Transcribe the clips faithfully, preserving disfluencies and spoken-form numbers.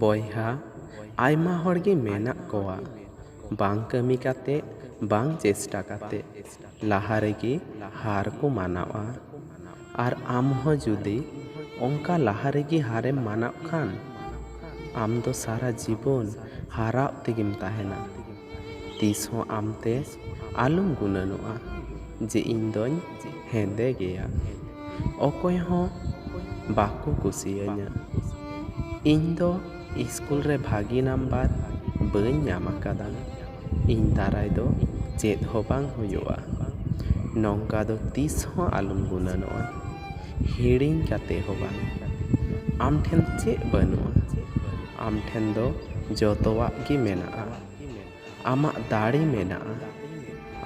ᱵᱚᱭᱦᱟ, ᱟᱭᱢᱟ ᱦᱚᱲ ᱜᱮ ᱢᱮᱱᱟᱜ ᱠᱚᱣᱟ, ᱵᱟᱝ ᱠᱟᱹᱢᱤ ᱠᱟᱛᱮ, ᱵᱟᱝ ᱪᱮᱥᱴᱟ ᱠᱟᱛᱮ ᱞᱟᱦᱟ ᱨᱮᱜᱮ ᱦᱟᱨ ᱠᱚ ᱢᱟᱱᱟᱣᱟ᱾ ᱟᱨ ᱟᱢ ᱦᱚᱸ ᱡᱩᱫᱤ ᱚᱱᱠᱟ ᱞᱟᱦᱟ ᱨᱮᱜᱮ ᱦᱟᱨᱮᱢ ᱢᱟᱱᱟᱣ ᱠᱷᱟᱱ, ᱟᱢ ᱫᱚ ᱥᱟᱨᱟ ᱡᱤᱵᱚᱱ ᱦᱟᱨᱟᱣ ᱛᱮᱜᱮᱢ ᱛᱟᱦᱮᱱᱟ᱾ ᱛᱤᱥ ᱦᱚᱸ ᱟᱢᱛᱮ ᱟᱞᱚᱢ ᱜᱩᱱᱟᱹᱱᱚᱜᱼᱟ ᱡᱮ ᱤᱧ ᱫᱚᱧ ᱦᱮᱸᱫᱮ ᱜᱮᱭᱟ᱾ ᱚᱠᱚᱭ ᱦᱚᱸ ᱵᱟᱠᱚ ᱠᱩᱥᱤᱭᱟᱹᱧᱟ᱾ ᱤᱧ ᱫᱚ ᱤᱥᱠᱩᱞ ᱨᱮ ᱵᱷᱟᱹᱜᱤ ᱱᱟᱢᱵᱟᱨ ᱵᱟᱹᱧ ᱧᱟᱢ ᱟᱠᱟᱫᱟ᱾ ᱤᱧ ᱫᱟᱨᱟᱭ ᱫᱚ ᱪᱮᱫ ᱦᱚᱸ ᱵᱟᱝ ᱦᱩᱭᱩᱜᱼᱟ᱾ ᱱᱚᱝᱠᱟ ᱫᱚ ᱛᱤᱥ ᱦᱚᱸ ᱟᱞᱚᱢ ᱜᱩᱱᱟᱹᱱᱚᱜᱼᱟ᱾ ᱦᱤᱲᱤᱧ ᱠᱟᱛᱮ ᱦᱚᱸ ᱵᱟᱝ᱾ ᱟᱢ ᱴᱷᱮᱱ ᱪᱮᱫ ᱵᱟᱹᱱᱩᱜᱼᱟ? ᱟᱢ ᱴᱷᱮᱱ ᱫᱚ ᱡᱚᱛᱚᱣᱟᱜ ᱜᱮ ᱢᱮᱱᱟᱜᱼᱟ᱾ ᱟᱢᱟᱜ ᱫᱟᱲᱮ ᱢᱮᱱᱟᱜᱼᱟ,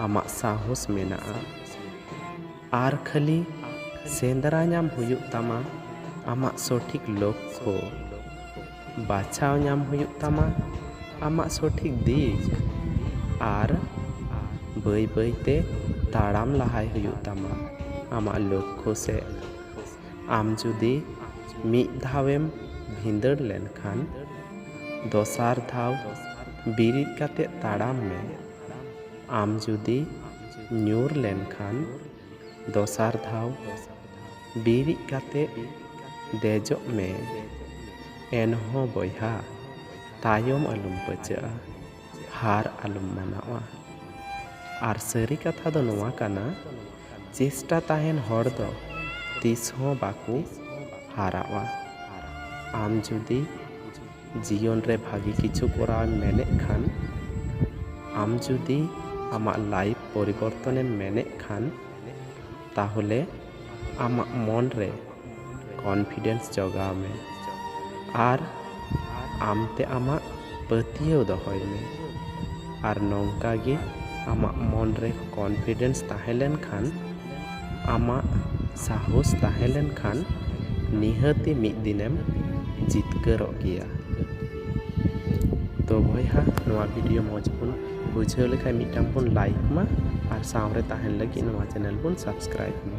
ᱟᱢᱟᱜ ᱥᱟᱦᱚᱥ ᱢᱮᱱᱟᱜᱼᱟ᱾ ᱟᱨ ᱠᱷᱟᱹᱞᱤ ᱥᱮᱸᱫᱽᱨᱟ ᱧᱟᱢ ᱦᱩᱭᱩᱜ ᱛᱟᱢᱟ ᱟᱢᱟᱜ ᱥᱚᱴᱷᱤᱠ ᱞᱚᱠᱠᱷᱚ᱾ ᱵᱟᱪᱷᱟᱣ ᱧᱟᱢ ᱦᱩᱭᱩᱜ ᱛᱟᱢᱟ ᱟᱢᱟᱜ ᱥᱚᱴᱷᱤᱠ ᱫᱤᱠ᱾ ᱟᱨ ᱵᱟᱹᱭ ᱵᱟᱹᱭ ᱛᱮ ᱛᱟᱲᱟᱢ ᱞᱟᱦᱟᱭ ᱦᱩᱭᱩᱜ ᱛᱟᱢᱟ ᱟᱢᱟᱜ ᱞᱚᱠᱠᱷᱚ ᱥᱮᱫ᱾ ᱟᱢ ᱡᱩᱫᱤ ᱢᱤᱫ ᱫᱷᱟᱣᱮᱢ ᱵᱷᱤᱸᱫᱟᱹᱲ ᱞᱮᱱᱠᱷᱟᱱ, ᱫᱚᱥᱟᱨ ᱫᱷᱟᱣ ᱵᱤᱨᱤᱫ ᱠᱟᱛᱮ ᱛᱟᱲᱟᱢ ᱢᱮ᱾ ᱟᱢ ᱡᱩᱫᱤ ᱧᱩᱨ ᱞᱮᱱᱠᱷᱟᱱ, ᱫᱚᱥᱟᱨ ᱫᱷᱟᱣ ᱵᱤᱨᱤᱫ ᱠᱟᱛᱮ ᱫᱮᱡᱚᱜ ᱢᱮ᱾ ᱮᱱᱦᱚᱸ ᱵᱚᱭᱦᱟ, ᱛᱟᱭᱚᱢ ᱟᱞᱚᱢ ᱯᱟᱹᱪᱟᱹᱜᱼᱟ, ᱦᱟᱨ ᱟᱞᱚᱢ ᱢᱟᱱᱟᱣᱟ᱾ ᱟᱨ ᱥᱟᱹᱨᱤ ᱠᱟᱛᱷᱟ ᱫᱚ ᱱᱚᱣᱟ ᱠᱟᱱᱟ, ᱪᱮᱥᱴᱟ ᱛᱟᱦᱮᱱ ᱦᱚᱲ ᱫᱚ ᱛᱤᱥ ᱦᱚᱸ ᱵᱟᱠᱚ ᱦᱟᱨᱟᱜᱼᱟ᱾ ᱟᱢ ᱡᱩᱫᱤ ᱡᱤᱭᱚᱱ ᱨᱮ ᱵᱷᱟᱹᱜᱤ ᱠᱤᱪᱷᱩ ᱠᱚᱨᱟᱣ ᱮᱢ ᱢᱮᱱᱮᱫ ᱠᱷᱟᱱ, ᱟᱢ ᱡᱩᱫᱤ ᱟᱢᱟᱜ ᱞᱟᱭᱤᱯᱷ ᱯᱚᱨᱤᱵᱚᱨᱛᱚᱱ ᱮᱢ ᱢᱮᱱᱮᱫ ᱠᱷᱟᱱ, ᱛᱟᱦᱚᱞᱮ ᱟᱢᱟᱜ ᱢᱚᱱ ᱨᱮ ᱠᱚᱱᱯᱷᱤᱰᱮᱱᱥ ᱡᱚᱜᱟᱣ ᱢᱮ ᱟᱨ ᱟᱢᱛᱮ ᱟᱢᱟᱜ ᱯᱟᱹᱛᱭᱟᱹᱣ ᱫᱚᱦᱚᱭ ᱢᱮ᱾ ᱟᱨ ᱱᱚᱝᱠᱟ ᱜᱮ ᱟᱢᱟᱜ ᱢᱚᱱ ᱨᱮ ᱠᱚᱱᱯᱷᱤᱰᱮᱱᱥ ᱛᱟᱦᱮᱸ ᱞᱮᱱᱠᱷᱟᱱ, ᱟᱢᱟᱜ ᱥᱟᱦᱚᱥ ᱛᱟᱦᱮᱸ ᱞᱮᱱᱠᱷᱟᱱ, ᱱᱤᱦᱟᱹᱛᱤ ᱢᱤᱫ ᱫᱤᱱᱮᱢ ᱡᱤᱛᱠᱟᱹᱨᱚᱜ ᱜᱮᱭᱟ᱾ ᱛᱚ ᱵᱚᱭᱦᱟ, ᱱᱚᱣᱟ ᱵᱷᱤᱰᱤᱭᱳ ᱢᱚᱡᱽ ᱵᱚᱱ ᱵᱩᱡᱷᱟᱹᱣ ᱞᱮᱠᱷᱟᱱ ᱢᱤᱫᱴᱟᱝ ᱵᱚᱱ ᱞᱟᱭᱤᱠ ᱢᱟ ᱟᱨ ᱥᱟᱶᱨᱮ ᱛᱟᱦᱮᱱ ᱞᱟᱹᱜᱤᱫ ᱱᱚᱣᱟ ᱪᱮᱱᱮᱞ ᱵᱚᱱ ᱥᱟᱵᱥᱠᱨᱟᱭᱤᱵ ᱢᱟ᱾